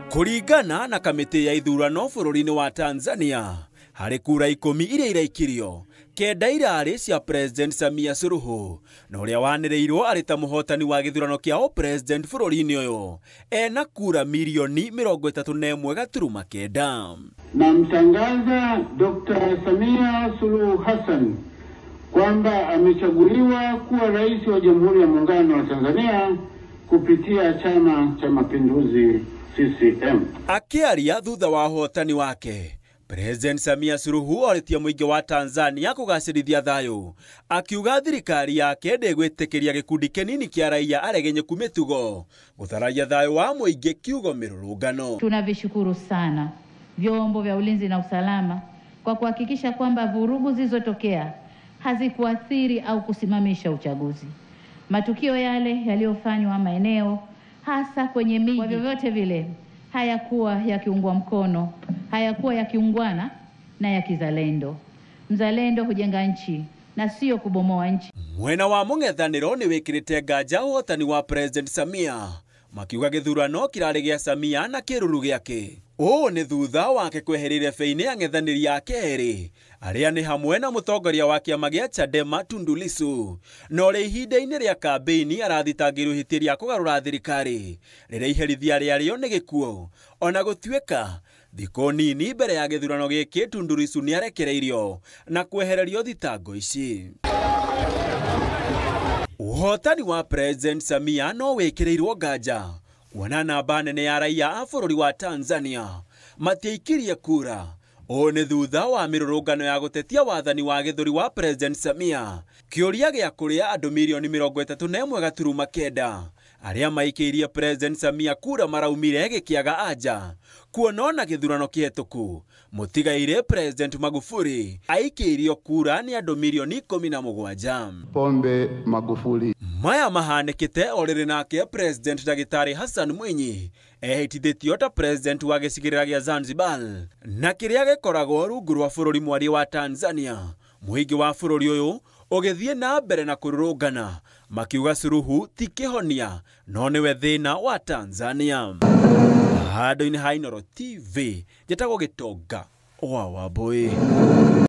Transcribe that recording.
Kũringana na kamĩtĩ ya ithurano bũrũri-inĩ wa Tanzania, harĩ kura 10 iria iraikirio, 9 irarĩ cia President Samia Suluhu, na ũrĩa wanĩrĩirwo arĩ ta mũhotani wa gĩthurano kĩa ũpresident bũrũri-inĩ ũyũ ena kura milioni 31.9. Namtangaza Dr. Samia Suluhu Hassan kwamba amechaguliwa kuwa rais wa Jamhuri ya Muungano wa Tanzania kupitia Chama cha Mapinduzi CCM. Akĩaria thutha wa ũhotani wake, President Samia Suluhu orĩtie mũingĩ wa Tanzania kũgacĩrithia thayũ, akiuga thirikari yake ndĩgwĩtĩkĩria gĩkundi kĩnini kĩa raia aregenyeku mĩtugo gũthararia thayũ wa mũingĩ kiugo mĩrũrũngano. Tunavishukuru sana vyombo vya ulinzi na usalama kwa kuhakikisha kwamba vurugu zilizotokea hazikuathiri au kusimamisha uchaguzi. Matukio yale yaliyofanywa maeneo hasa kwenye miji, kwa vyovyote vile hayakuwa yakiungwa mkono, hayakuwa yakiungwana na ya kizalendo. Mzalendo hujenga nchi na sio kubomoa nchi. Mwena wa mũng'ethanĩro nĩ wĩkĩrĩte nganja ũhotani wa President Samia, makiuga gĩthurano kĩrarĩ gĩa Samia na kĩruru gĩake. Ũũ nĩ thutha wake kweherera beinĩ ang'ethanĩri ake erĩ arĩa nĩ hamwe na mũtongoria wa kĩama gĩa Chadema Tundu Lissu, na ũrĩa ihinda-inĩ rĩa kambĩini arathitangĩirwo ihĩtia rĩa kũgarũra thirikari rĩrĩa iherithia rĩarĩo nĩ gĩkuũ. Ona gũtuĩka thikũ nini mbere ya gĩthurano gĩkĩ Tundu Lissu nĩarekereirio na kwehererio thitango ici. Ũhotani wa President Samia no wĩkĩrĩirwo nganja kuona namba nene ya raia a bũrũri wa Tanzania matiaikirie kura. Ũũ nĩ thutha wa mĩrũrũngano ya gũtetia wathani wa gĩthũri wa President Samia, kĩũria gĩa kũrĩa andũ milioni 31.9 arĩa maikĩirie President Samia kura maraumire gĩkĩaga anja kuona ona gĩthurano kĩhetũku mũtigaire President Magufuli aikĩirio kura nĩ andũ milioni 17. Pombe Magufuli. Maya mahanĩkĩte o rĩrĩ nake President Ndagĩtarĩ Hassan Mwinyi ehĩtithĩtio ta president wa gĩcigĩrĩra gĩa Zanzibar na kĩrĩa gĩkoragwo rungu rwa bũrũri mwaria wa Tanzania. Mũingĩ wa bũrũri ũyũ ũgĩthiĩ na mbere na kũrũrũngana makiuga Suluhu ti kĩhonia no nĩwe thĩna wa Tanzania. Handũ-inĩ ha Inooro TV, njĩtagwo Gĩtonga wa Wambũi.